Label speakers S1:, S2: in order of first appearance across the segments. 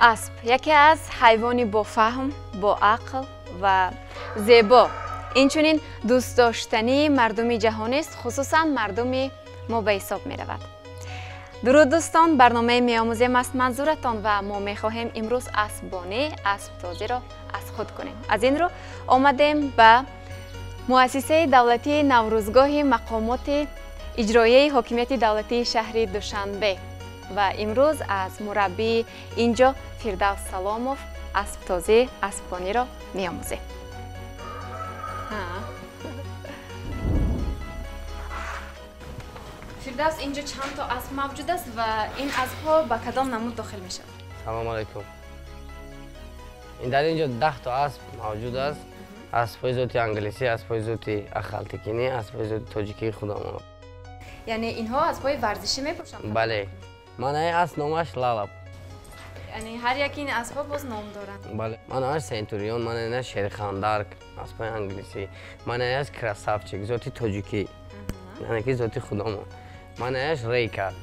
S1: Асп яке аз ҳайвони бофаҳм, боақл ва зебо, инчунин дӯстдоштании мардуми ҷаҳонист, хусусан мардуми мо ба ҳисоб меравад. Дуруд дӯстон, барномаи меомӯзем аст манзуратон ва мо мехоҳем имрӯз аспбонӣ, асптозиро аз худ кунем. Аз ин рӯ омадем ба муассисаи давлатии Наврӯзгоҳи мақомоти иҷроияи ҳокимияти давлатии шаҳри Душанбе ва имрӯз аз мураббии инҷо Фирдавс Саломов асптозӣ, аспбониро меомӯзем. Фирдавс, инҷо чанд то асп мавҷуд аст ва ин аспҳо ба кадом намуд дохил мешаванд?
S2: Салом алайкум. Дар инҷо 10 то асп мавҷуд аст. Аспҳои зоти англисӣ, аспҳои зоти ахалтикинӣ, аспҳои зоти тоҷикии худамон.
S1: Яъне инҳо аспҳои варзишӣ мебошанд?
S2: Бале. Манаи асп номаш Лалаб.
S1: Яъне ҳар яки ин аспҳо боз ном доранд?
S2: Бале. Манааш Сентурион, манааш Шерхандарк, аспҳои англисӣ, манааш Красавчик, зоти тоҷикӣ, яъне ки зоти худамон. Манааш Рейкард.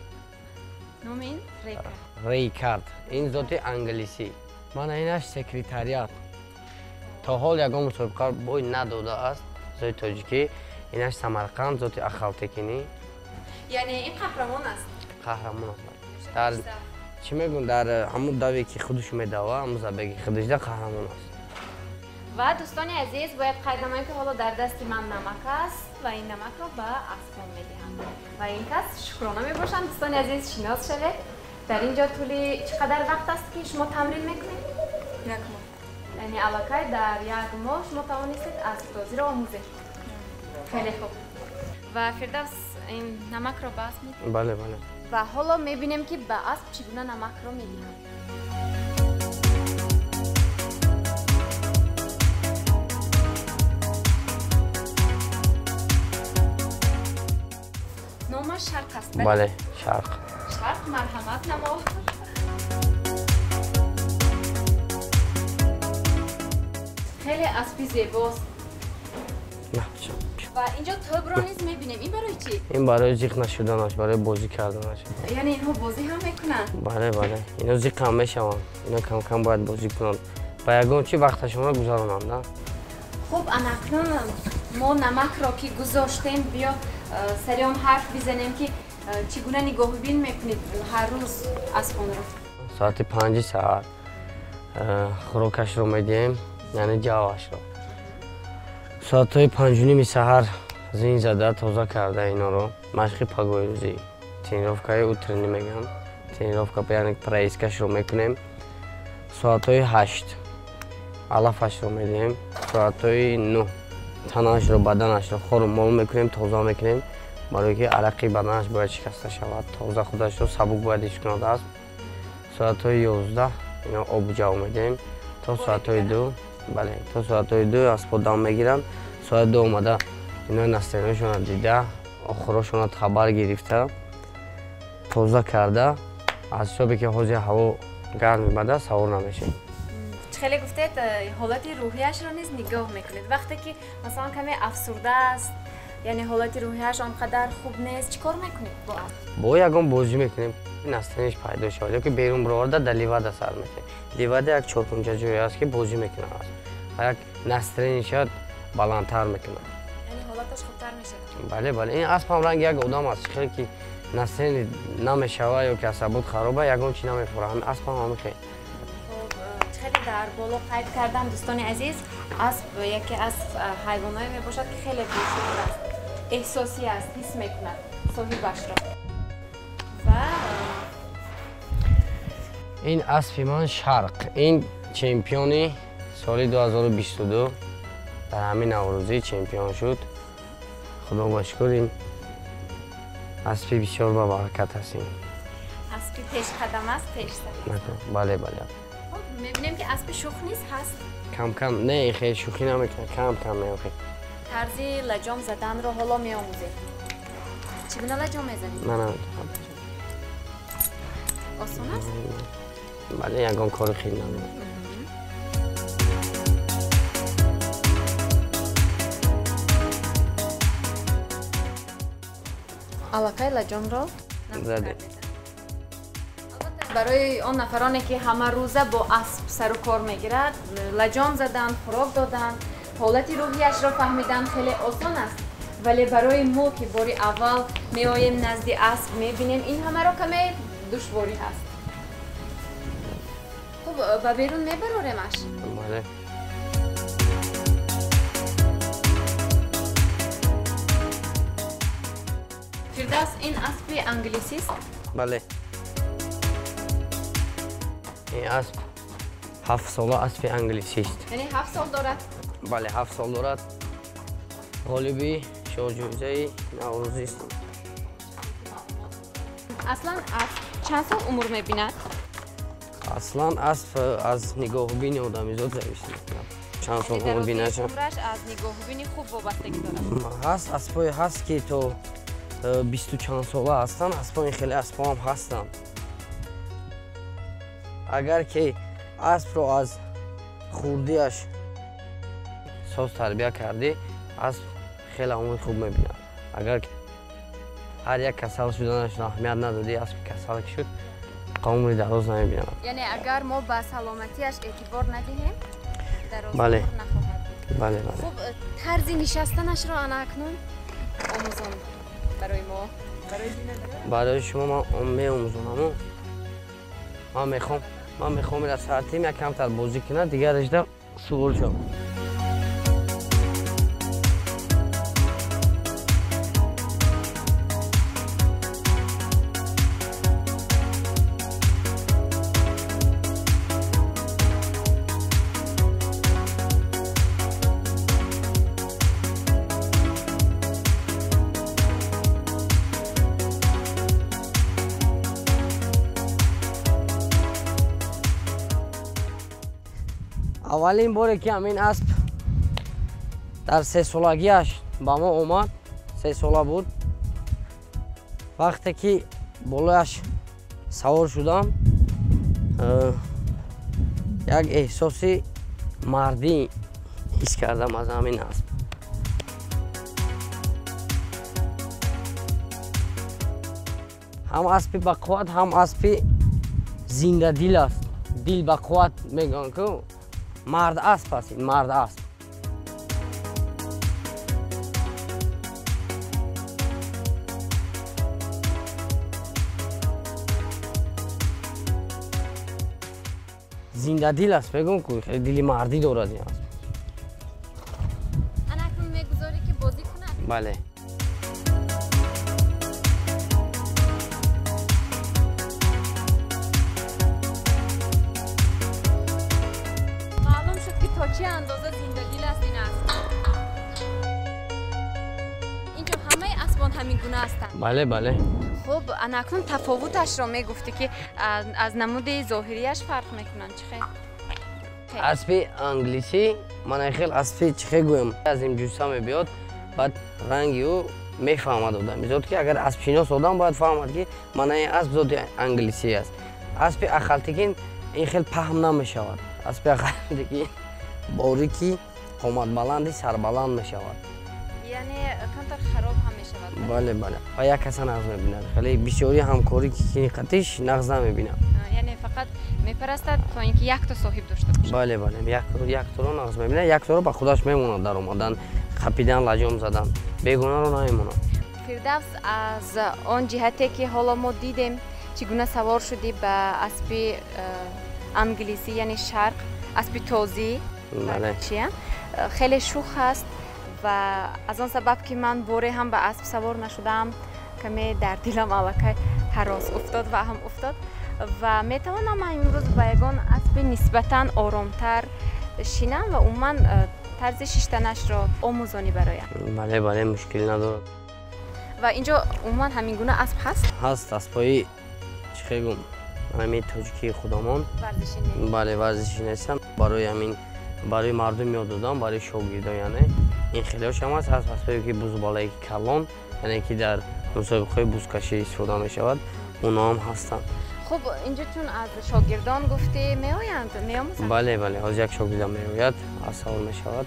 S1: Номи ин Рейкард?
S2: Рейкард. Ин зоти англисӣ. Манаинаш Секретариат. То ҳол ягон мусобиқа бой надодааст зоти тоҷикӣ. Инаш Самарқанд, зоти ахалтекинӣ.
S1: Яъне ин қаҳрамон аст?
S2: Қаҳрамон аст. Дар чӣ мегӯн, дар ҳамун даве ки худаш медава, ҳамун забеги худашда қаҳрамон аст.
S1: Ва дӯстони азиз, бояд қайд намоем ки ҳоло дар дасти ман намак аст ва ин намакро ба аспон медиҳам. Ва ин кас шукрона мебошанд. Дӯстони азиз, шинос шавед. Дар ин ҷо тӯли чӣ қадар вақт аст ки шумо тамрин мекунед?
S3: Як моҳ.
S1: Яъне аллакай дар як моҳ шумо тавонистед асптозиро омӯзед. Хеле хуб. Ва Фирдавс, ин намакро ба асп медиҳед?
S2: Бале, бале.
S1: Ва ҳоло мебинем ки ба асп чӣ гуна намакро медиҳанд. Номаш Шарқ аст, бале?
S2: Бале, Шарқ.
S1: Шарқ, марҳамат намо. Хеле аспи зебост. Ва инҷо тӯбро низ мебинем. Ин барои чӣ?
S2: Ин барои зиқ нашуданаш, барои бозӣ карданаш.
S1: Яъне инҳо бозӣ ҳам мекунанд?
S2: Бале, бале. Инҳо зиқ ҳам мешаванд. Инҳо кам-кам бояд бозӣ кунанд. Ба ягон чӣ вақташонро гузаронанд, да?
S1: Хуб, анакнун мо намакро ки гузоштем, биё сари он ҳарф бизанем ки чӣ гуна нигоҳубин мекунед ҳар рӯз аспонро?
S2: Соати 5 саҳар хӯрокашро медиҳем, яъне ҷавашро. Соатҳои 5:30 саҳар зин зада тоза карда инҳоро, машқи пагоҳирӯзӣ, тренировкаи утренний мегӯянд, тренировка яъне проискашро мекунем. Соатҳои 8 алафашро медиҳем, соатҳои 9 танашро, баданашро хору мол мекунем, тоза мекунем, барое ки арақи баданаш бояд шикаста шавад, тоза худашро сабук бояд ҳис кунад асп. Соатҳои 11 ино обу ҷав медиҳем то соатҳои 2. Бале, то соатҳои 2 аспо дам мегиранд. Соати 2 омада ино настроениашонро дида, охирошонро хабар гирифта, тоза карда, аз ҳисобе ки ҳозир ҳаво гарм мебада, савор намешавем.
S1: Хеле гуфтед, ҳолати рӯҳияшро низ нигоҳ мекунед. Вақте ки масалан каме афсурда аст, яъне ҳолати рӯҳияш он қадар хуб нест, чӣ кор мекунед бо асп?
S2: Бо ягон бозӣ мекунем, настроениаш пайдо шавад, ё ки берун бароварда дар ливада сар мекунем. Ливада як чоркунҷа ҷое аст ки бозӣ мекунад асп. Ва як настроениашро баландтар мекунад.
S1: Яъне ҳолаташ хубтар мешавад?
S2: Бале, бале. Ин асп ҳам ранги як одам аст, хеле ки настроени намешава ё ки асабот хароба, ягон чӣ намефура. Ҳамин асп ҳам ҳамин хел.
S1: Хеле дар боло қайд кардам, дӯстони азиз, асп яке аз ҳайвонҳое мебошад ки хеле бешуур аст, эҳсосӣ аст, ҳис мекунад соҳибашро. Ва
S2: ин аспи ман Шарқ, ин чемпиони соли 2022 дар ҳамин Наврӯзӣ чемпион шуд. Худо ба шукр, ин аспи бисёр ба баракат аст. Ин
S1: аспи пешқадам аст, пешсаф.
S2: Бале, бале.
S1: Мебинем ки аспи шӯх низ ҳаст.
S2: Кам-кам, не, хеле шӯхӣ намекунад, кам-кам меохед.
S1: Тарзи лаҷом заданро ҳоло меомӯзем. Чӣ гуна лаҷом мезанед?
S2: Ман наметавонам.
S1: Осон аст?
S2: Бале, ягон кори хеле надорам.
S1: Аллакай лаҷомро
S2: задем.
S1: Албатта, Барои он нафароне ки ҳама рӯза бо асп сару кор мегирад, лаҷом задан, хӯрок додан, ҳолати рӯҳияшро фаҳмидан хеле осон аст. Вале барои мо ки бори аввал меоем назди асп, мебинем, ин ҳамаро каме душворӣ ҳаст. Хуб, ба берун мебароремаш?
S2: Бале.
S1: Фирдавс, ин аспи англисист?
S2: Бале. Ин асп 7 сола аспи англисист.
S1: Яъне 7 сол дорад?
S2: Бале, 7 сол дорад. Ғолиби шоҳҷоизаи наврӯзист.
S1: Аслан асп чанд сол умр мебинад?
S2: Аслан асп аз нигоҳубини одамизод зависӣ мекунад. Чанд сол умр бинад?
S1: Умраш аз нигоҳубини хуб вобастагӣ дорад.
S2: Ҳаст аспҳое ҳаст ки то 20 чанд сола ҳастанд, аспҳои хеле аспҳо ҳам ҳастанд. Агар ки аспро аз хурдиаш соз тарбия кардӣ, асп хеле умри хуб мебинад. Агар ҳар як касал шуданашро аҳамият надодӣ, аспи касал ки шуд, умри дароз намебинад.
S1: Яъне агар мо ба саломатиаш эътибор надиҳем, дароз
S2: бале.
S1: Умр нахоҳад буд.
S2: Бале, бале.
S1: Хуб, тарзи нишастанашро ана акнун омӯзон барои мо, барои бинандагон.
S2: Барои шумо ман меомӯзонам. Ман мехоҳам ира саатим як камтар бозӣ кунад, дигарашда сувор шавам. Аввалин боре ки ҳамин асп дар 3 солагиаш ба мо омад, 3 сола буд. Вақте ки болояш савор шудам, як эҳсоси мардӣ ҳис кардам аз ҳамин асп. Ҳам аспи бақувват, ҳам аспи зиндадил аст. Дил бақувват мегӯянд ку, мард асп аст ин, мард асп. Зиндадил аст, мегӯям ку, хеле дили мардӣ дорад ин асп.
S1: Ана акнун мегузорӣ ки бозӣ кунад?
S2: Бале.
S1: Маълум шуд ки то чӣ андоза зиндадил аст ин асп. Инҷо ҳамаи аспон ҳамин гуна ҳастанд?
S2: Бале, бале.
S1: Хуб, ана акнун тафовуташро мегуфтӣ ки аз намуди зоҳирияш фарқ мекунанд, чӣ хел?
S2: Аспи англисӣ, мана хел аспи чӣ хел гӯям, аз ин ҷусса мебиёд, баъд ранги ӯ мефаҳмад одамизод ки агар аспшинос одам бояд фаҳмад ки мана ин асп зоти англисӣ аст. Аспи ахалтикин ин хел паҳм намешавад. Аспи ахалтикин борики қоматбаланди сарбаланд мешавад.
S1: Яъне камтар хароб ҳам мешавад?
S2: Бале, бале. Ва як каса нағз мебинад. Хеле бисёри ҳамкорӣ ки кини қатиш нағз намебинад.
S1: Яъне фақат мепарастад то ин ки якто соҳиб дошта бошад?
S2: Бале, бале. Якторо нағз мебинад, якторо ба худаш мемонад дар омадан, қапидан, лаҷом задан. Бегонаро намемонад.
S1: Фирдавс, аз он ҷиҳате ки ҳоло мо дидем чӣ гуна савор шудӣ ба аспи англисӣ, яъне шарқ, аспи тозӣ, чия хеле шух аст ва аз он сабаб ки ман боре ҳам ба асп савор нашудаам, каме дар дилам аллакай ҳарос уфтод ва ҳам уфтод ва метавонам ман имрӯз ба ягон аспи нисбатан оромтар шинам ва умуман тарзи шиштанашро омӯзонӣ бароям?
S2: Бале, бале, мушкил надорад.
S1: Ва инҷо умуман ҳамин гуна асп ҳаст?
S2: Ҳаст аспҳои чӣ хел гум, ҳамин тоҷикии худамон.
S1: Варзишӣ не?
S2: Бале, варзишӣ нестам. Барои ҳамин барои мардум ёд додам, барои шогирдон, яъне ин хелеошам ҳаст. Ҳаст аспҳое ки бузбалае ки калон, яъне ки дар мусобиқаҳои бузкашӣ истифода мешавад, онҳо ҳам ҳастанд.
S1: Хуб, инҷо чун аз шогирдон гуфтӣ, меоянд, меомӯзанд?
S2: Бале, бале, ҳозир як шогирдам меояд, савор мешавад.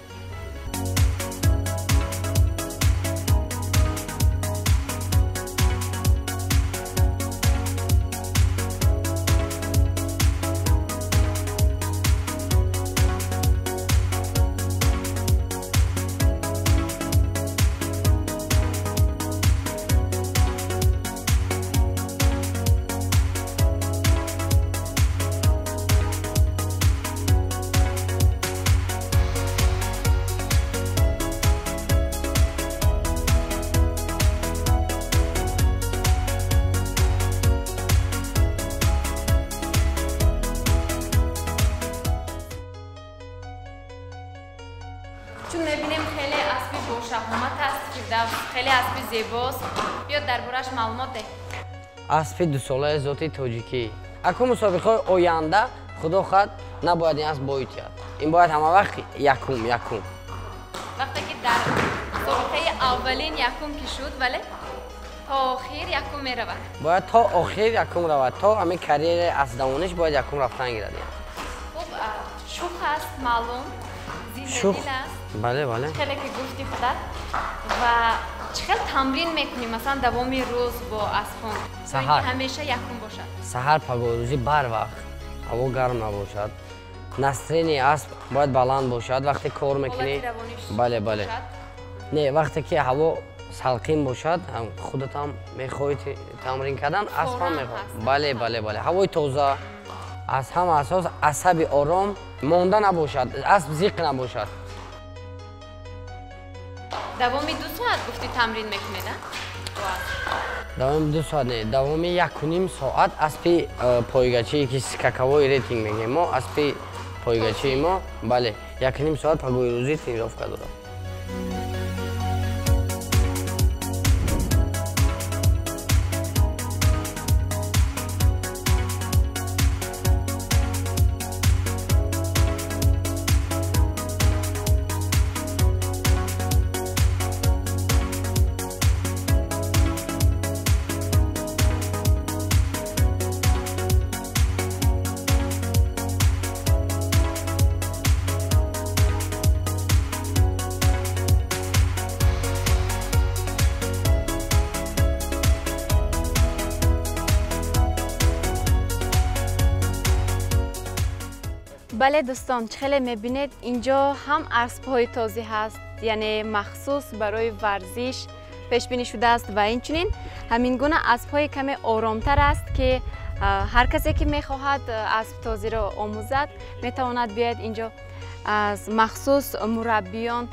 S1: Фирдавс хеле аспи зебост. Биёд дар борааш маълумот деҳ.
S2: Аспи дусолаи зоти тоҷикӣ. Акун мусобиқаҳои оянда худо хоҳад набояд ин асп боитиҳад. Ин бояд ҳама вақт якум якум.
S1: Вақте ки дар мусобиқаи аввалин якум ки шуд, вале то охир якум меравад.
S2: Бояд то охир якум равад. То ҳамин карьераи аспдавониш бояд якум рафтан гирад.
S1: Хуб, шух аст, маълум, зиндадил аст.
S2: Бале, бале.
S1: Хеле ки гуфти худат. Ва чӣ хел тамрин мекунӣ, масалан, давоми рӯз бо аспон?
S2: Саҳар.
S1: Ҳамеша якум бошад.
S2: Саҳар пагоҳрӯзӣ барвақт, ҳаво гарм набошад. Настроенияи асп бояд баланд бошад вақте кор мекунӣ. Бале, бале. Не, вақте ки ҳаво салқин бошад, худатам мехоҳӣ тамрин кардан, аспам мехоҳад. Бале, бале, бале. Ҳавои тоза, аз ҳама асос асаби ором монда набошад, асп зиқ набошад.
S1: Давоми 2 соат гуфти тамрин мекунед, а?
S2: Давоми 2 соат не, давоми 1,5 соат аспи пойгачие ки скаковой рейтинг мегӯем мо, аспи пойгачии мо, бале, 1,5 соат пагоҳирӯзӣ тренировка дорад.
S1: Бале дӯстон, чӣ хеле мебинед, инҷо ҳам аспҳои тозӣ ҳаст, яъне махсус барои варзиш пешбинӣ шудааст ва инчунин ҳамин гуна аспҳои каме оромтар аст, ки ҳар касе ки мехоҳад асптозиро омӯзад, метавонад биёяд инҷо аз махсус мураббиён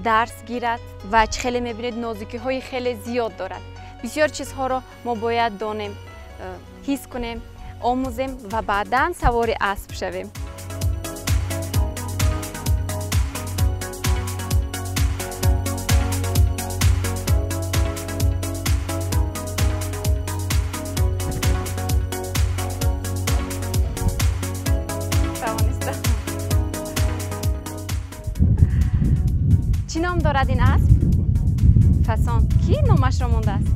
S1: дарс гирад ва чӣ хеле мебинед нозукиҳои хеле зиёд дорад. Бисёр чизҳоро мо бояд донем, ҳис кунем, омӯзем ва баъдан савори асп шавем. Чӣ ном дорад ин асп? Фасон. Кӣ номашро мондааст?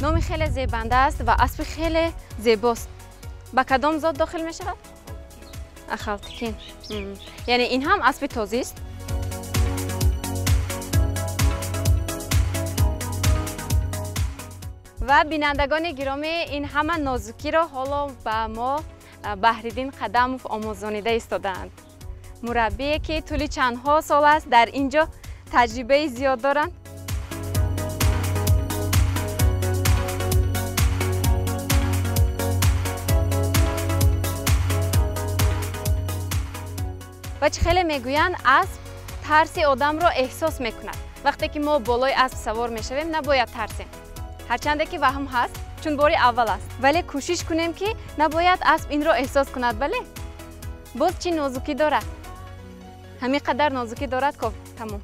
S1: Номи хеле зебанда аст ва аспи хеле зебост. Ба кадом зот дохил мешавад? Ахалтикин. Яъне ин ҳам аспи тозист? Ва бинандагони гиромӣ, ин ҳама нозукиро ҳоло ба мо Баҳриддин Қадамов омӯзонида истодаанд. Мураббие ки тӯли чандҳо сол аст дар ин ҷо таҷрибаи зиёд доранд. Ва чӣ хеле мегӯянд, асп тарси одамро эҳсос мекунад. Вақте ки мо болои асп савор мешавем, набояд тарсем. Ҳарчанде ки ваҳм ҳаст, чун бори аввал аст, вале кӯшиш кунем ки набояд асп инро эҳсос кунад. Бале, боз чӣ нозукӣ дорад? Ҳамин қадар нозукӣ дорад, ко тамом.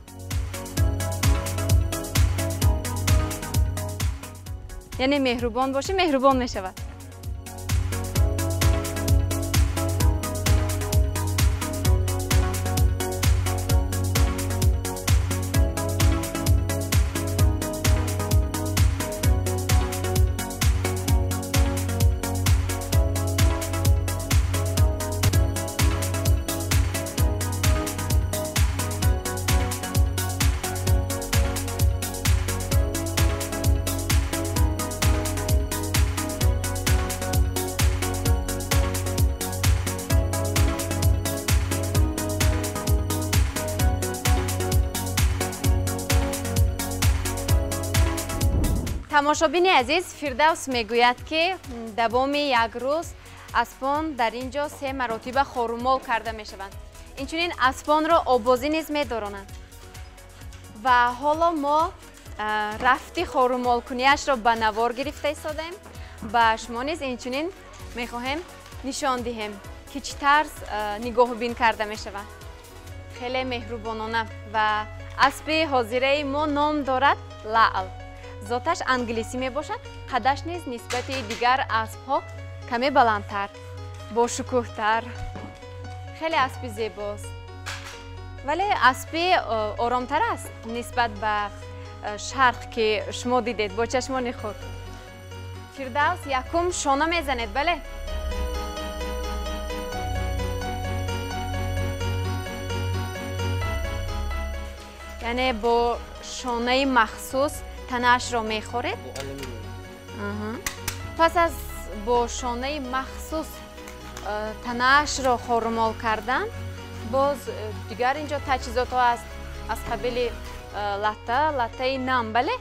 S1: Яъне меҳрубон бошӣ, меҳрубон мешавад. Тамошобини азиз, Фирдавс мегӯяд, ки давоми як рӯз аспон дар ин ҷо 3 маротиба хорумол карда мешаванд. Инчунин аспонро обозӣ низ медоронанд. Ва ҳоло мо рафти хорумолкунияшро ба навор гирифта истодаем. Ба шумо низ инчунин мехоҳем нишон диҳем, ки чӣ тарз нигоҳубин карда мешаванд. Хеле меҳрубонона ва Аспи ҳозираи мо ном дорад Лаъл. Зоташ англисӣ мебошад, қадаш низ нисбати дигар аспҳо каме баландтар, бошукӯҳтар. Хеле аспи зебост, вале аспи оромтар аст нисбат ба шарқ, ки шумо дидед бо чашмони худ. Фирдавс, якум шона мезанед, бале? Яъне бо шонаи махсус танаашро мехоред. Пас аз бо шонаи махсус танаашро хорумол кардан, боз дигар инҷо таҷҳизотҳо аст аз қабили латта, латтаи нам, бале?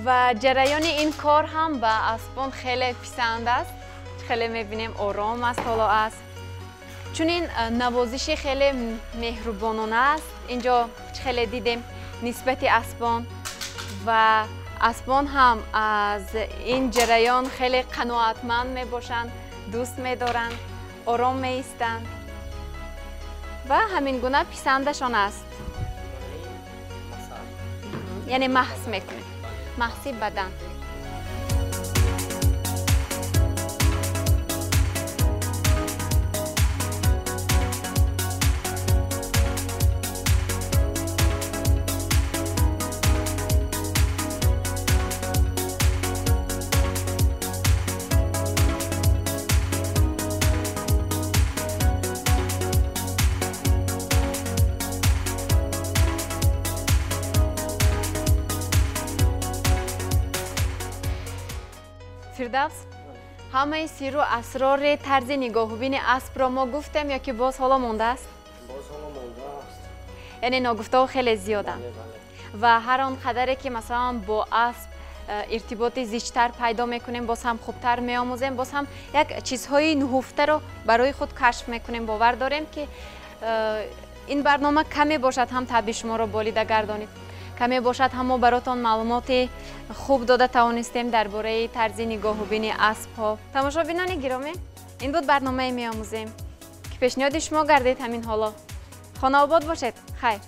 S1: Ва ҷараёни ин кор ҳам ба аспон хеле писанд аст. Хеле мебинем ором аст ҳоло асп. Чунин навозиши хеле меҳрубонона аст. Инҷо хеле дидем нисбати аспон, ва аспон ҳам аз ин ҷараён хеле қаноатманд мебошанд, дӯст медоранд, ором меистанд ва ҳамин гуна писандашон аст. Яъне маҳз мекунем, маҳси бадан. Фирдавс, ҳамаи сирру асрори тарзи нигоҳубини аспро мо гуфтем ё ки боз ҳоло мондааст?
S2: Боз ҳоло мондааст.
S1: Яъне ногуфтаҳо хеле зиёданд ва ҳар он қадаре ки масалан бо асп иртиботи зичтар пайдо мекунем, боз ҳам хубтар меомӯзем, боз ҳам як чизҳои нуҳуфтаро барои худ кашф мекунем. Бовар дорем ки ин барнома каме бошад ҳам табъи шуморо болида гардонид, каме бошад ҳам мо баротон маълумоти хуб дода тавонистем дар бораи тарзи нигоҳубини аспҳо. Тамошобинони гиромӣ, ин буд барномаи меомӯзем, ки пешниҳоди шумо гардид ҳамин ҳоло. Хонаобод бошед. Хайр.